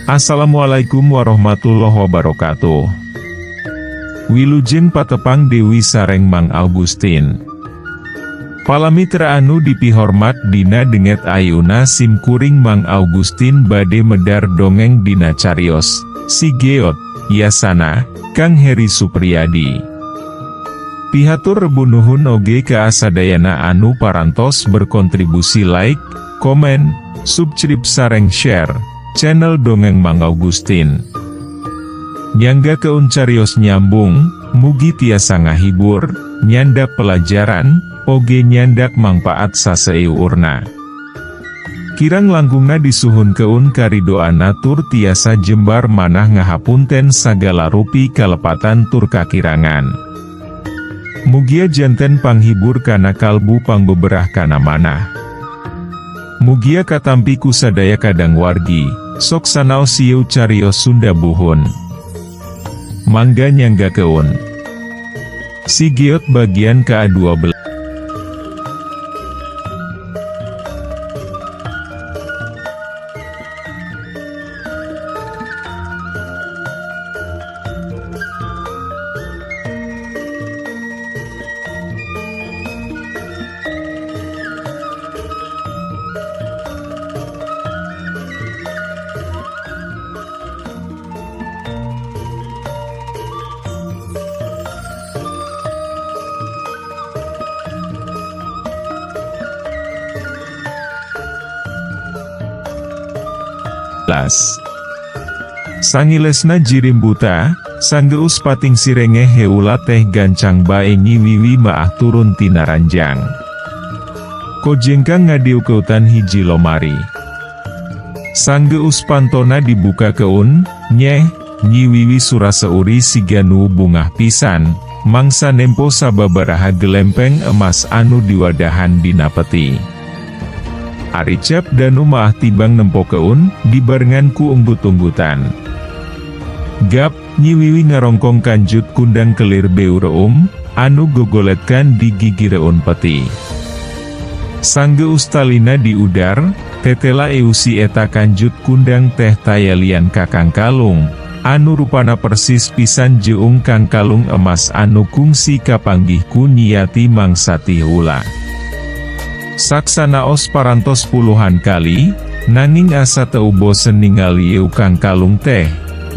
Assalamualaikum warahmatullahi wabarakatuh. Wilujeng patepang Dewi sareng Mang Augustin. Palamitra anu dipihormat dina denget ayeuna sim kuring Mang Augustin bade medar dongeng dina carios, Si Geot, Yasana, Kang Heri Supriyadi. Pihatur rebu nuhun oge ka sadayana anu parantos berkontribusi like, komen, subscribe sareng share channel Dongeng Mang Augustin. Nyanggakeun carios nyambung, mugi tiasa ngahibur, nyandak pelajaran, oge nyandak mangpaat saseueurna. Kirang langkungna disuhunkeun karidoanna tur tiasa jembar manah ngahapunten sagala rupi kalepatan tur kakirangan. Mugia janten panghibur kana kalbu pangbeberah kana manah. Mugia katampi ku sadaya kadang wargi, sok sanaos ieu carios Sunda buhun. Mangga nyanggakeun. Si Geot bagian ke-12. Sangilesna jirim buta, sanggeus pating sirengeh heula teh gancang bae Nyi Wiwi maah turun tina ranjang. Kojengkang ngadiukeutan hiji lomari. Sanggeus pantona dibuka keun, nyeh, Nyi Wiwi sura-seuri siga nu bungah pisan, mangsa nempo sababaraha gelempeng emas anu diwadahan dina peti. Ari Cep Danu maah tibang nempokeun, dibarengan ku unggut-unggutan. Gap, Nyi Wiwi ngarongkong kanjut kundang kelir beureum, anu gogoletkan di gigireun peti. Sanggeus talina diudar, tetela eusi eta kanjut kundang teh taya lian kakang kalung, anu rupana persis pisan jeung kang kalung emas anu kungsi kapanggih ku Nyi Yati mangsa ti heula. Saksanaos parantos puluhan kali, nanging asa teu bosen ningali ieu kang kalung teh,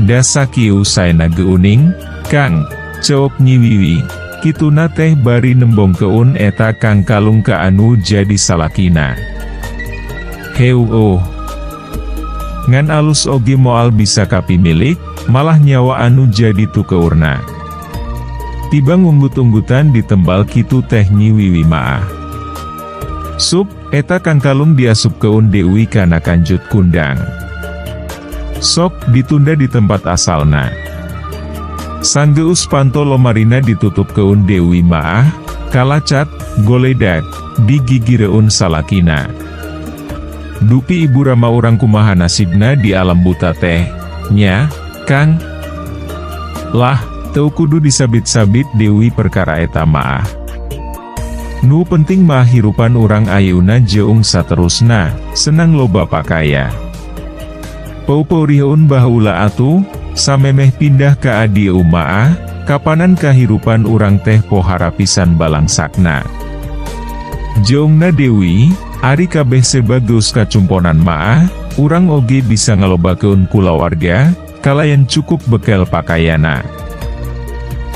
da sakieu saena geuning, Kang, ceuk Nyi Wiwi, kituna teh bari nembongkeun eta kang kalung ka anu jadi salakina. Heueuh. Ngan alus oge moal bisa kapimilik, malah nyawa anu jadi tukeurna. Tibang unggut-unggutan ditembal kitu teh Nyi Wiwi maah. Sup, eta kangkalung diasupkeun deui kana kanjut kundang. Sok, ditunda di tempat asalna. Sanggeus panto lomarina ditutupkeun deui maah, kalacat, goledak, di gigireun salakina. Dupi ibu rama urang kumaha nasibna di alam buta teh, nya, Kang? Lah, teu kudu disabit-sabit deui perkara eta maah. Nu penting mah hirupan urang ayeuna jeung saterusna, senang loba pakaya. Peupeuriheun baheula atuh, samemeh pindah ka adieu maah, kapanan kahirupan urang teh pohara pisan balangsakna. Jeungna deui, ari kabeh seba geus kacumponan maah, urang oge bisa ngalobakeun kulawarga, kalayan cukup bekel pakayana.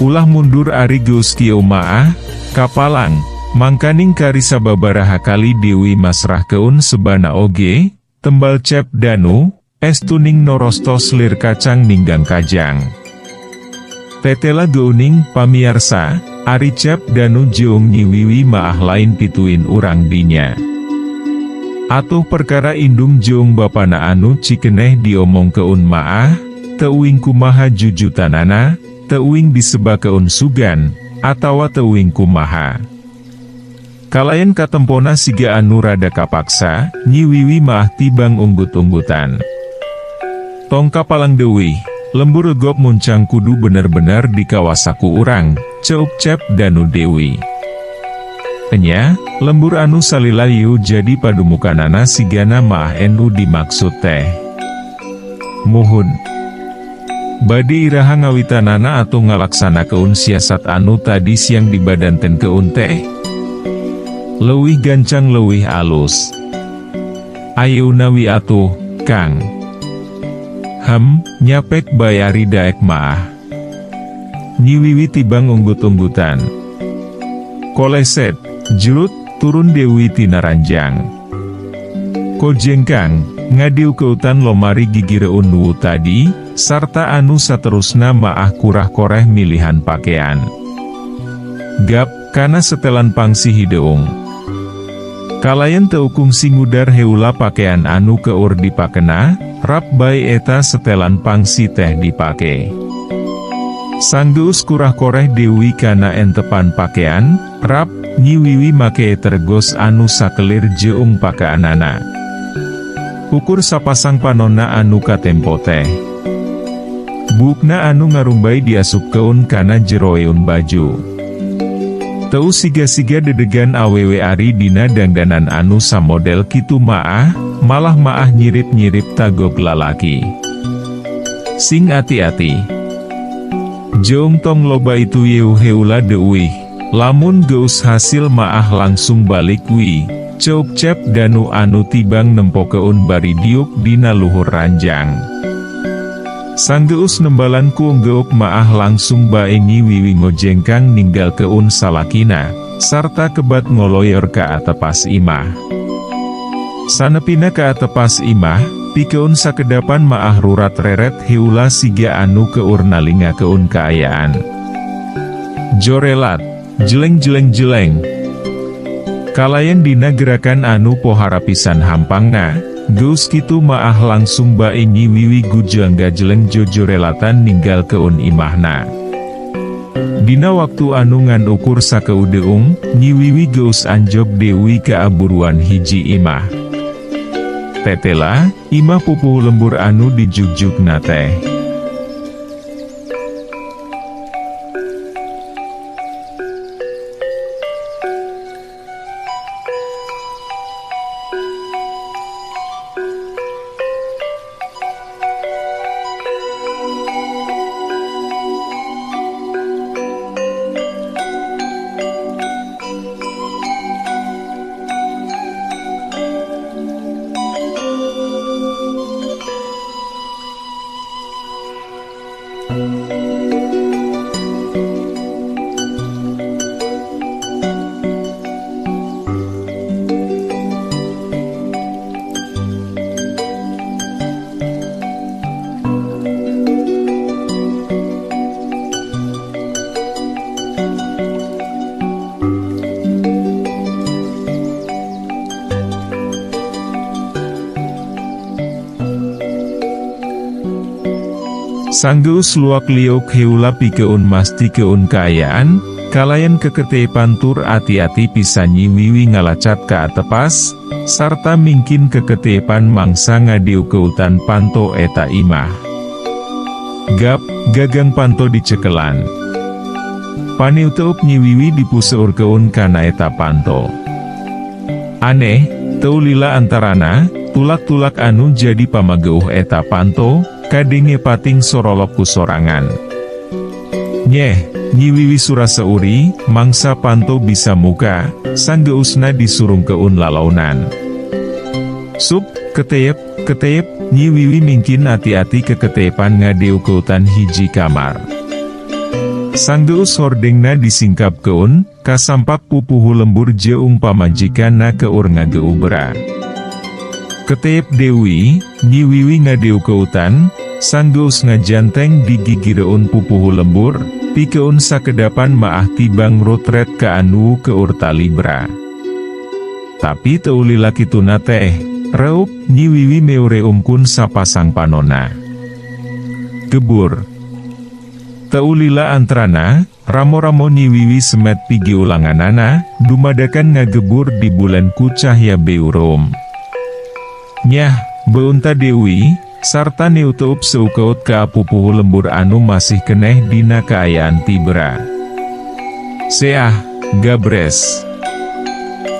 Ulah mundur ari geus kieu maah, kapalang, mangkaning kari sababaraha kali Dewi masrahkeun sebana oge, tembal Cep Danu, estuning norostos lir kacang ninggang kajang. Tetela geuning, pamiarsa, ari Cep Danu jeung Nyi Wiwi maah lain pituin urang dinya. Atuh perkara indung jeung bapana anu cikeneh diomongkeun maah, teu uing kumaha jujutanana, teu uing disebakeun sugan, atawa teu uing kumaha. Kalayan katempona siga anu rada kapaksa, Nyi Wiwi maah tibang unggut-unggutan. Tong kapalang deui, lembur regop muncang kudu bener-bener dikawasa ku urang, ceuk Cep Danu deui. Enya, lembur anu salila ieu jadi padumukanana sigana maah nu dimaksud teh. Muhun. Bade iraha ngawitanana atuh ngalaksanakeun siasat anu tadi siang dibadantenkeun teh? Leuwih gancang leuwih alus. Ayeuna wi atuh, Kang. Hem, nya pek bae ari daek maah. Nyi Wiwi tibang unggut-unggutan. Koleset, jlut, turun Dewi tina ranjang. Kojengkang, ngadiukeutan lomari gigireun nu tadi, sarta anu saterusna maah kurah-koreh milihan pakean. Gap, kana setelan pangsi hideung. Kalayan teu kungsi ngudar heula pakean anu keur dipakena, rap bae eta setelan pangsi teh dipake. Sanggeus kurah-koreh Dewi kana entepan pakean, rap, Nyi Wiwi make tergos anu sakelir jeung pakeanana. Ukur sapasang panonna anu katempo teh. Buukna anu ngarumbay diasupkeun kana jeroeun baju. Teu siga-siga dedegan awewe ari dina dangdanan anu samodel kitu maah, malah maah nyirip-nyirip tagog lalaki. Sing ati-ati. Jeung tong loba itu yeuh heula deuih, lamun geus hasil maah langsung balik wi, ceuk Cep Danu anu tibang nempokeun bari diuk dina luhur ranjang. Sanggeus nembalan ku unggeuk maah langsung bae Nyi Wiwi ngojengkang ninggalkeun salakina, sarta kebat ngoloyor ka atepas imah. Sanepina ka atepas imah, pikeun sakedapan maah rurat reret heula siga anu keur nalingakeun kaayaan. Jorelat, jeleng jeleng jeleng. Kalayan dina gerakan anu pohara pisan hampangna, geus kitu maah langsung bae Nyi Wiwi gujeng gajeleng jojorelatan ninggalkeun imahna. Dina waktu anu ngan ukur sakeudeung, Nyi Wiwi geus anjog deui ka aburuan hiji imah. Tetela, imah pupuhu lembur anu dijugjugna teh. Sanggeus luak liuk heula pikeun mastikeun kaayaan, kalayan keketepan tur ati-ati pisan Nyi Wiwi ngalacat ka atepas, sarta mingkin keketepan mangsa ngadiukeutan panto eta imah. Gap, gagang panto dicekelan. Paniuteup Nyi Wiwi dipuseurkeun kana eta panto. Aneh, teu lila antarana, tulak-tulak anu jadi pamageuh eta panto, kadenge pating sorolok ku sorangan. Nyeh, Nyi Wiwi sura seuri, mangsa panto bisa muka, sanggeusna disurungkeun lalaunan. Sup, keteyep, keteyep, Nyi Wiwi mingkin ati-ati keketepan ngadeukeutan hiji kamar. Sanggeus hordengna disingkapkeun, kasampak pupuhu lembur jeung pamajikanna keur ngageubra. Keteyep deui, Nyi Wiwi ngadeukeutan, sanggeus ngajanteng di gigireun pupuhu lembur, pikeun sakedapan maah tibang rotret ka anu keur talibra. Tapi teu lila kituna teh, reup, Nyi Wiwi meureumkun sapasang panonna. Gebur. Teu lila antrana, ramo-ramo Nyi Wiwi semet pigi ulanganana, dumadakan ngagebur di bulan ku cahya beureum. Nyah, beunta Dewi, sarta niutup seukeut ka pupuhu lembur anu masih keneh dina kaayaan tibra. Seah, gabres.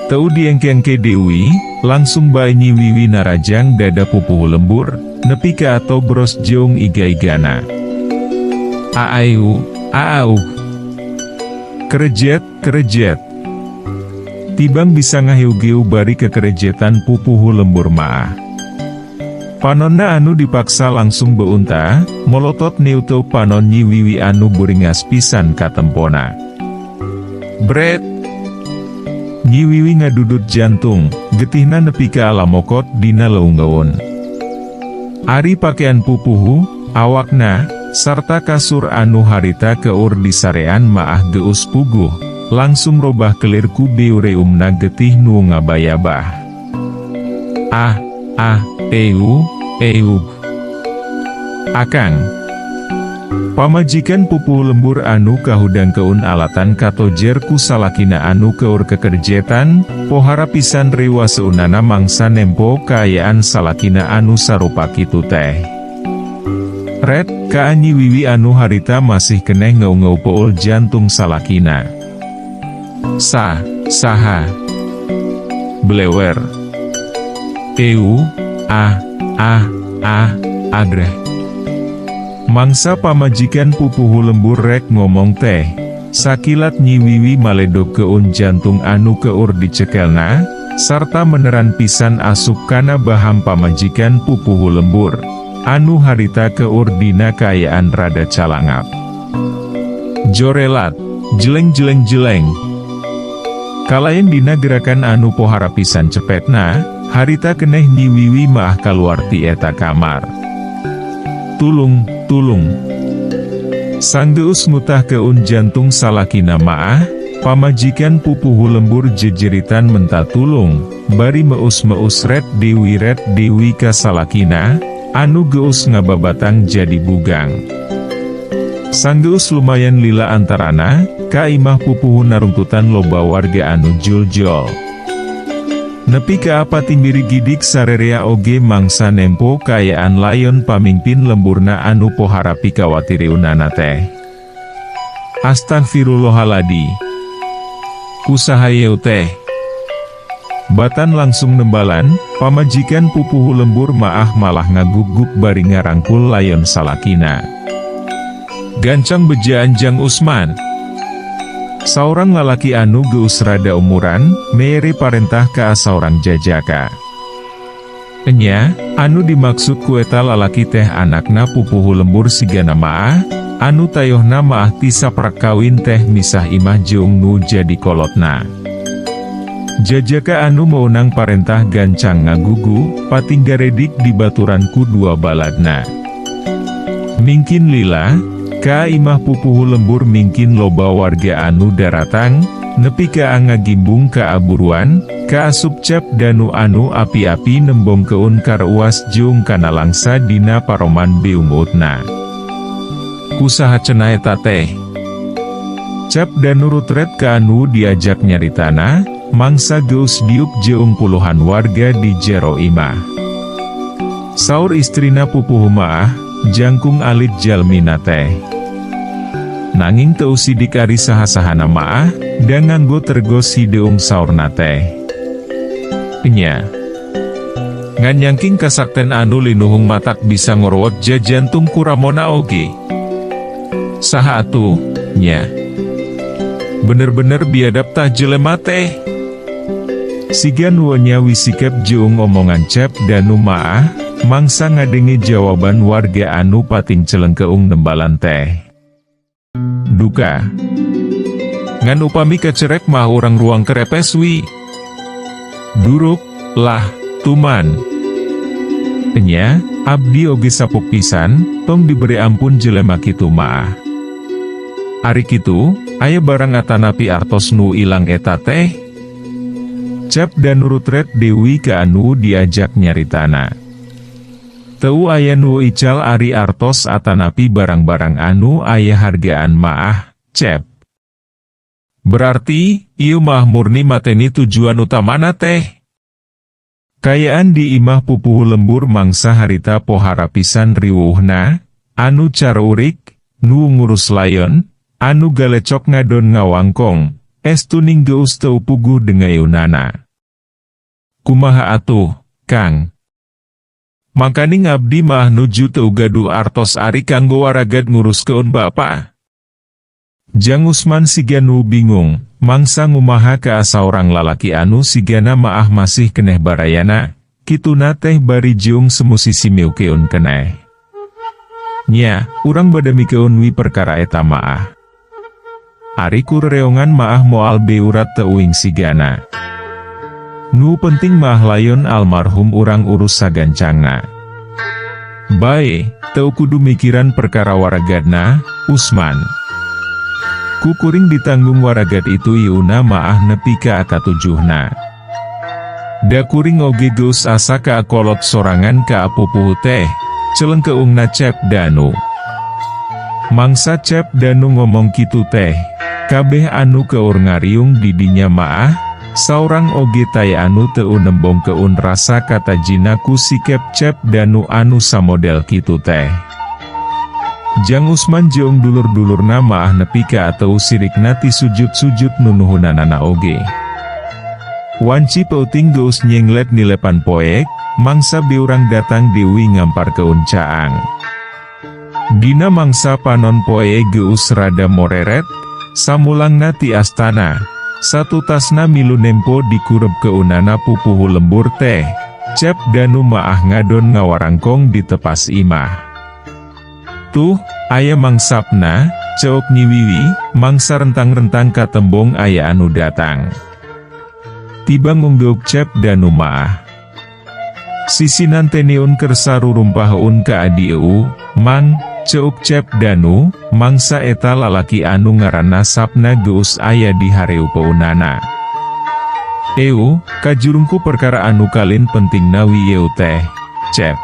Teu diengke-engke Dewi, langsung bae Nyi Wiwi narajang dada pupuhu lembur, nepi ka atobros jeung iga-igana. Aaiu, aaugh. Kerejet, kerejet. Tibang bisa ngahiu-giu bari kekerejetan pupuhu lembur maah. Panonna anu dipaksa langsung beunta, molotot niutup panon Nyi Wiwi anu buringas pisan katempona. Bret! Nyi Wiwi ngadudut jantung, getihna nepi ka alamokot dina leungeun. Ari pakean pupuhu, awakna, sarta kasur anu harita keur disarean maah geus puguh, langsung robah kelir ku beureumna getih nu ngabayabah. Ah, ah, eu, eugh. Akang. Pamajikan pupuhu lembur anu kahudangkeun alatan katojer ku salakina anu keur kekerjetan, pohara pisan riwaseunana mangsa nempo kaayaan salakina anu sarupa kitu teh. Ret, ka Nyi Wiwi anu harita masih keneh ngeu-ngeu peul jantung salakina. Sa, saha. Blewer. Eu, ah, ah, ah, agreh. Mangsa pamajikan pupuhu lembur rek ngomong teh, sakilat Nyi Wiwi maledogkeun jantung anu keur dicekelna, sarta meneran pisan asup kana baham pamajikan pupuhu lembur, anu harita keur dina kaayaan rada calangap. Jorelat, jeleng jeleng jeleng. Kalayan dina gerakan anu pohara pisan cepetna, harita keneh Nyi Wiwi maah kaluar ti eta kamar. Tulung, tulung. Sanggeus ngutahkeun jantung salakina maah, pamajikan pupuhu lembur jejeritan menta tulung, bari meus-meus ret dewi ret dewi ka salakina, anu geus ngababatang jadi bugang. Sanggeus lumayan lila antarana, ka imah pupuhu narungtutan loba warga anu juljol. Nepi ka patimbiri gidik sarerea oge mangsa nempo kaayaan layon pamingpin lemburna anu pohara pikawatiriunana teh. Astagfirullahaladi. Kusaha yeu teh? Batan langsung nembalan, pamajikan pupuhu lembur maah malah ngaguguk bari ngarangkul layon salakina. Gancang bejaan Jang Usman. Saurang lalaki anu geus rada umuran, mere parentah ka saurang jajaka. Enya, anu dimaksud ku eta lalaki teh anakna pupuhu lembur sigana maah, anu tayohna maah ti saprak kawin teh misah imah jeung nu jadi kolotna. Jajaka anu meunang parentah gancang ngagugu, patinggaredik dibaturan ku dua baladna. Mingkin lila, ka imah pupuhu lembur mingkin loba warga anu daratang, nepi ka ngagimbung kaaburuan, kaasup Cep Danu anu api-api nembongkeun karuas jeung kanalangsa dina paroman beungutna. Kusaha cenah eta teh? Cep Danu rutret ka anu diajak nyaritana, mangsa geus diuk jeung puluhan warga di jero imah. Saur istrina pupuhu maah, jangkung alit jalmina teh. Nanging teu sidik ari saha-sahana maah, da nganggo tergos hideung saurna teh. Enya. Ngan nyangking kasakten anu linuhung matak bisa ngorowot jajantung ku ramona oge. Saha atuh, nya? Bener-bener biadab tah jelema teh. Siga nu nyawi sikep jeung omongan Cep Danu maah, mangsa ngadenge jawaban warga anu pating celengkeung nembalan teh. Duka. Ngan upami kacerek mah urang ruang kerepes wi. Duruk, lah, tuman. Enya, abdi oge sapuk pisan, tong diberi ampun jelema kitu maah. Ari kitu, aya barang atanapi artos nu ilang eta teh? Cep Danu rutret deui ka anu diajak nyaritana. Teu aya nu ical ari artos atanapi barang-barang anu aya hargaan maah, Cep. Berarti, ieu mah murni mateni tujuan utamana teh. Kaayaan di imah pupuhu lembur mangsa harita pohara pisan riweuhna, anu carurik, nu ngurus layon, anu galecok ngadon ngawangkong, estuning geus teu puguh dengeunana. Kumaha atuh, Kang? Mangkaning abdi maah nuju teu gaduh artos ari kanggo waragad nguruskeun bapa. Jang Usman siga nu bingung, mangsa ngumaha ka saurang lalaki anu sigana maah masih keneh barayana, kituna teh bari jeung semusisi miukeun keneh. Nya, urang bade mikeun wi perkara eta maah. Ari ku rereongan maah moal beurat teuing sigana. Nu penting maah layon almarhum urang urus sagancangna. Bae, teu kudu mikiran perkara waragadna, Usman. Ku kuring ditanggung waragad itu iuna maah nepi ka katujuhna. Da kuring oge geus asa ka kolot sorangan ka pupuhu teh, celengkeungna Cep Danu. Mangsa Cep Danu ngomong kitu teh, kabeh anu keur ngariung di dinya maah, saurang oge taya anu teu nembongkeun rasa katajina ku sikep Cep Danu anu samodel kitu teh. Jang Usman jeung dulur-dulurna maah nepi ka atau sirikna ti sujud-sujud nunuhunanana oge. Wanci peuting geus nyenglet nilepan poek, mangsa biurang datang Dewi ngamparkeun caang. Dina mangsa panon poe geus rada moreret, samulangna ti astana, satutasna milu nempo dikurepkeunana pupuhu lembur teh, Cep Danu maah ngadon ngawarangkong di tepas imah. Tuh, aya Mang Sapna, ceuk Nyi Wiwi, mangsa rentang-rentang katembong aya anu datang. Tiba ngunggeuk Cep Danu maah. Sisinan teniun kersa rurumpaheun ka adi eu, Mang, ceuk Cep Danu, mangsa eta lalaki anu ngaranna Sapna geus aya di hareupeunana. Eu, kajurungku perkara anu kalin penting wi eu teh, Cep.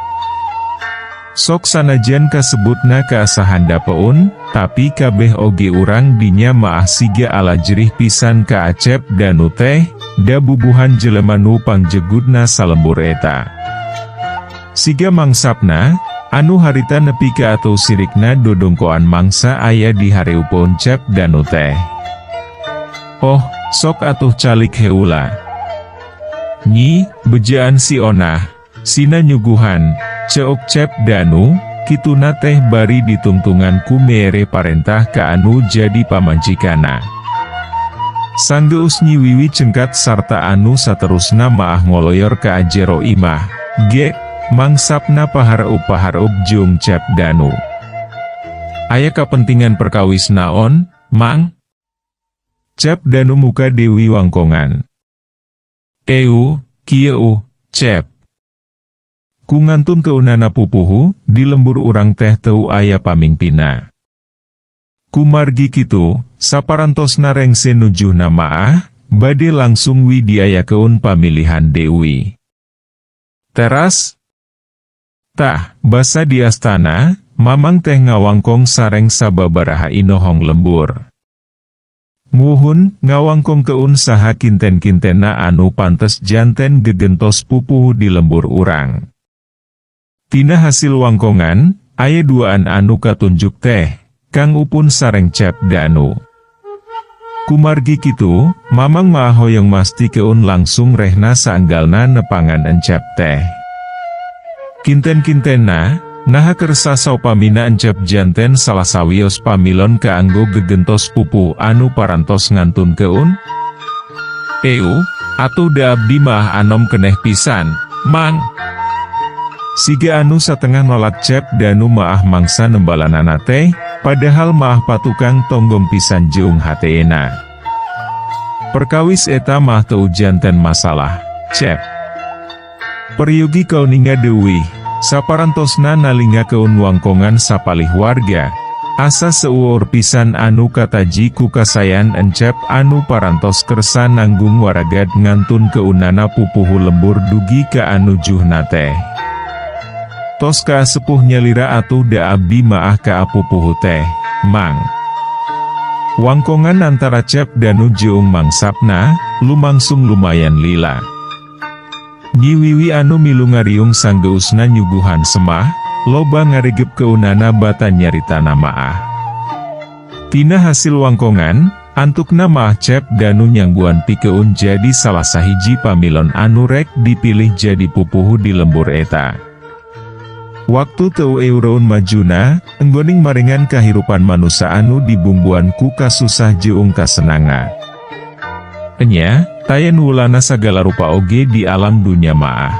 Sok sanajan kasebutna kaasahandapeun, tapi kabeh oge urang dinya maah siga ala jerih pisan ka Acep Danu teh, da bubuhan jelema nu pangjegudna salembur eta. Siga Mang Sapna, anu harita nepi ka atau sirikna dodongkoan mangsa aya di hareupeun Cep Danu teh. Oh, sok atuh calik heula. Nyi, bejaan si Onah, sina nyuguhan, ceuk Cep Danu, kituna teh bari ditungtungan ku mere parentah ka anu jadi pamajikanna. Sanggeus Nyi Wiwi cengkat sarta anu saterusna maah ngoloyor ka ajero imah, ge, Mang Sapna pahareup-pahareup jeung Cep Danu. Aya kapentingan perkawis naon, Mang? Cep Danu muka Dewi wangkongan. Eu, kieu, Cep. Ku ngantunkeunana pupuhu, di lembur urang teh teu aya pamingpina. Kumargi kitu, saparantosna rengse nujuhna maah, bade langsung wi diayakeun pamilihan Dewi. Teras? Tah, basa di astana, Mamang teh ngawangkong sareng sababaraha inohong lembur. Muhun, ngawangkongkeun saha kinten-kintenna anu pantes janten gegentos pupuhu di lembur urang. Tina hasil wangkongan, aya duaan anu katunjuk teh, Kang Upun sareng Cep Danu. Kumargi kitu, Mamang maah hoyong mastikeun langsung rehna saanggalna nepangan Encep teh. Kinten-kintenna, naha kersa saupamina Encep janten salah sawios pamilon kaanggo gegentos pupuhu anu parantos ngantunkeun? Eu, atuh da abdi mah anom keneh pisan, Mang. Siga anu satengah nolak Cep Danu maah mangsa nembalanana teh, padahal maah patukang tonggong pisan jeung hatena. Perkawis eta mah teu janten masalah, Cep. Peryogi kauninga Dewi, saparantosna nalingakeun wangkongan sapalih warga, asa seueur pisan anu kataji ku kasayan Encep anu parantos kersa nanggung waragad ngantunkeunana pupuhu lembur dugi ka anujuhna teh. Tos sepuh nyalira atuh da abdi maah ka pupuhu teh, Mang. Wangkongan antara Cep Danu jeung Mang Sapna, lumangsung lumayan lila. Nyi Wiwi anu milu ngariung sanggeusna nyuguhan semah, loba ngaregepkeunana batan nyaritana maah. Tina hasil wangkongan, antukna maah Cep Danu nyangguan pikeun jadi salah sahiji pamilon anu rek dipilih jadi pupuhu di lembur eta. Waktu teu eureun majuna, enggoning marengan kahirupan manusa anu dibumbuan ku kasusah jeung kasenanga. Enya, taya nu ulahna sagala rupa oge di alam dunya maah.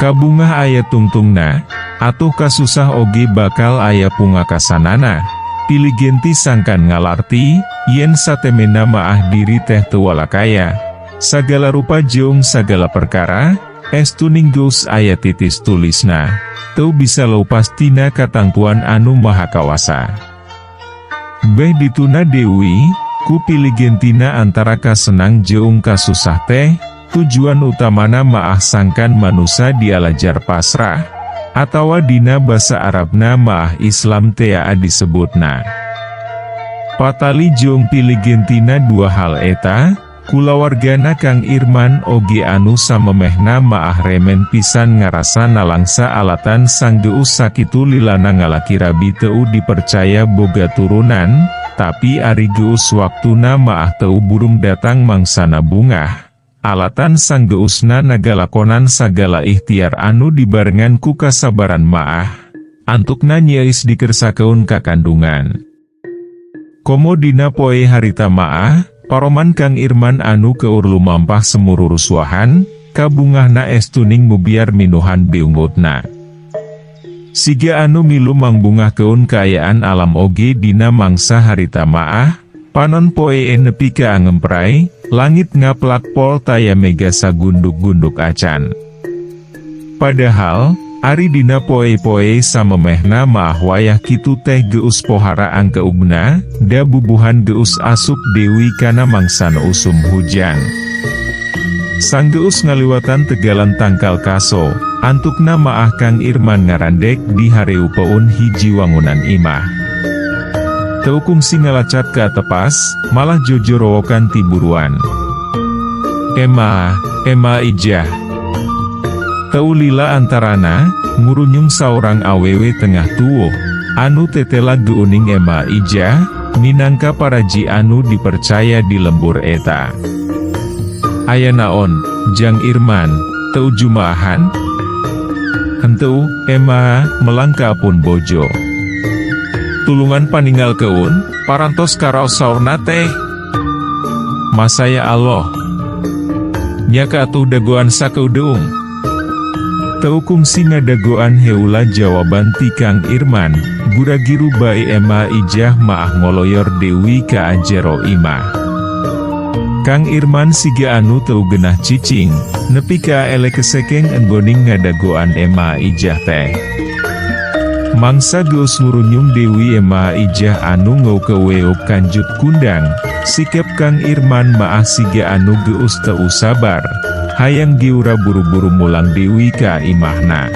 Kabungah aya tungtungna, atuh kasusah oge bakal aya pungakasanana. Piligenti sangkan ngalarti, yen satemena maah diri teh teu walakaya. Sagala rupa jeung sagala perkara, estuning geus aya titis tulisna. Teu bisa leupas tina katangtuan Anu Maha Kawasa. Beh dituna deui, ku piligentina antara kasenang jeung kasusah teh, tujuan utamana maah sangkan manusa dialajar pasrah, atawa dina basa Arabna maah Islam tea disebutna. Patali jeung piligentina dua hal eta, kulawargana Kang Irman oge anu samemehna maah remen pisan ngarasa nalangsa alatan sanggeus sakitu lilana ngalaki rabi teu dipercaya boga turunan, tapi ari geus waktuna maah teu burung datang mangsana bungah. Alatan sanggeusna nagalakonan sagala ikhtiar anu dibarengan ku kasabaran maah, antukna nyeis dikersakeun ka kandungan. Komo dina poe harita maah, paroman Kang Irman anu keur lumampah semururusuahan, kabungahna estuning mubiar minuhan beungutna. Siga anu milu mangbungahkeun kaayaan alam oge dina mangsa harita maah, panon poe nepi ka angempray, langit ngaplak pol taya mega sagunduk-gunduk acan. Padahal, ari dina poe-poe samemehna maah wayah kitu teh geus pohara angkeubna, da bubuhan geus asup deui kana mangsana usum hujan. Sanggeus ngaliwatan tegalan tangkal kaso, antukna maah Kang Irman ngarandek di hareupeun hiji wangunan imah. Teu kungsi ngalacat ka tepas, malah jojorowokan tiburuan. "Ema, Ema Ijah." Teu lila antarana, ngurunyung saurang awewe tengah tuwuh, anu tetela geuning Ema Ijah, minangka paraji anu dipercaya di lembur eta. "Aya naon, Jang Irman, teu jumaahan?" "Henteu, Ema, melang ka pun bojo. Tulungan paningalkeun, parantos karaos saurna teh." "Masaya Allah. Nya atuh dagoan sakeudeung." Teu kungsi ngadagoan heula jawaban ti Kang Irman, gura-giru bae Ema Ijah maah ngoloyor deui ka ajero imah. Kang Irman siga anu teu genah cicing, nepi ka ele kesekeng enggoning ngadagoan Ema Ijah teh. Mangsa geus ngurunyung deui Ema Ijah anu ngeukeweuk kanjut kundang, sikep Kang Irman maah siga anu geus teu sabar, hayang geura buru-buru mulang deui ka imahna.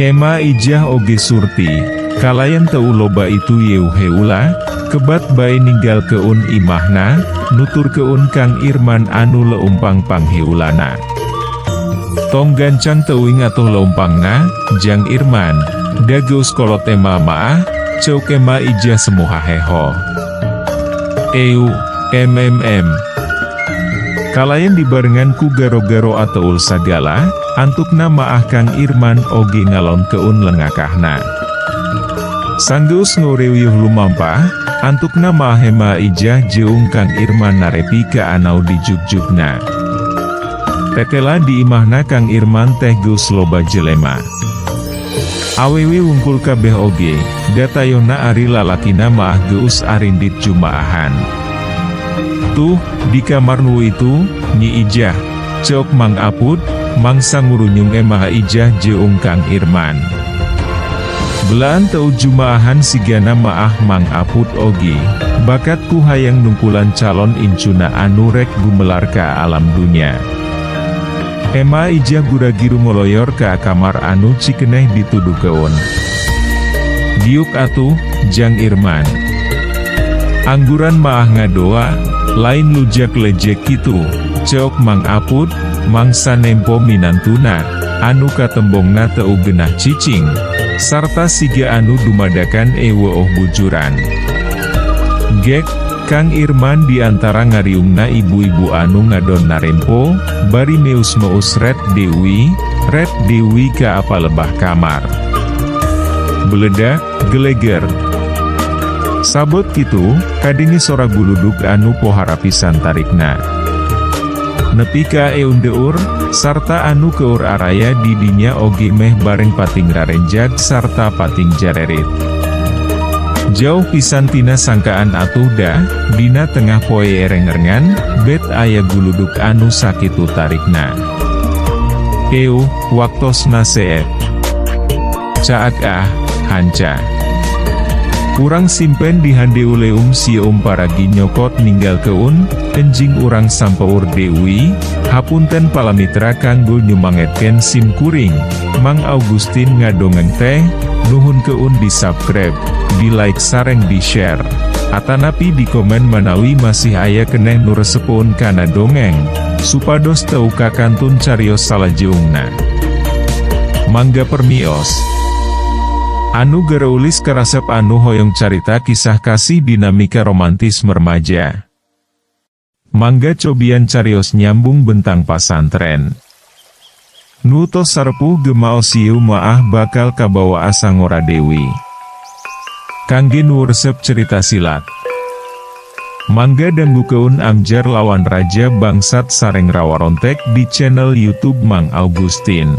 Ema Ijah oge surti, kalayan teu loba itu yeuh heula, kebat bae ninggalkeun imahna, nuturkeun Kang Irman anu leumpang pangheulana. "Tong gancang teuing atuh leumpangna, Jang Irman, da geus kolot ema maah," ceuk Ema Ijah semu haheho. "Eu, mmm." Kalayan dibarengan ku garo-garo ateul sagala, antukna maah Kang Irman oge ngalonkeun lengakahna. Sanggeus ngeureuyeuh lumampah, antukna maah Ema Ijah jeung Kang Irman narepi ka anau dijugjugna. Tetela di imahna Kang Irman teh geus loba jelema. Awewe wungkul kabeh oge, da tayona ari lalakina maah geus arindit jumaahan. "Tuh, di kamar nu itu, Nyi Ijah," ceuk Mang Apud, mangsa ngurunyung Ema Ijah jeung Kang Irman. Belaan teu jumaahan sigana maah Mang Apud oge, bakat ku hayang nungkulan calon incuna anu rek gumelar ka alam dunya. Ema Ijah gura-giru ngoloyor ka kamar anu cikeneh dituduhkeun. "Diuk atuh, Jang Irman. Angguran maah ngadoa, lain lujak lejek kitu," ceuk Mang Apud, mangsa nempo minantuna, anu katembongna teu genah cicing, sarta siga anu dumadakan eweuh bujuran. Gek, Kang Irman diantara ngariungna ibu-ibu anu ngadon narempo, bari meus-meus ret deui, Red Dewi ka palebah kamar. Beledak, geleger. Sabot kitu, kadenge sora guludug anu pohara pisan tarikna. Nepi ka eundeur, sarta anu keur araya di dinya oge meh bareng pating rarenjag sarta pating jarerit. Jauh pisan tina sangkaan atuh dah, dina tengah poe ereng-erengan, bet aya guludug anu sakitu tarikna. Euh, waktosna seep. Caag ah, hanca. Urang simpen di handeuleum sieum paragi nyokot ninggalkeun, enjing urang sampeur deui, hapunten palamitra kanggo nyumangetkeun sim kuring, Mang Augustin ngadongeng teh, nuhunkeun di subscribe, di like sareng di share. Atanapi di komen manawi masih aya keneh nu resepeun kana dongeng, supados teu kakantun carios salajeungna. Mangga permios. Anu gareulis karasep anu hoyong carita kisah kasih dinamika romantis remaja. Mangga cobian carios Nyambung Bentang Pasantren. Nu tos sarepuh ge maos sieu maah bakal kabawa asa ngora deui. Kangge nu resep cerita silat. Mangga dangukeun Amjar lawan Raja Bangsat sareng Rawarontek di channel YouTube Mang Augustin.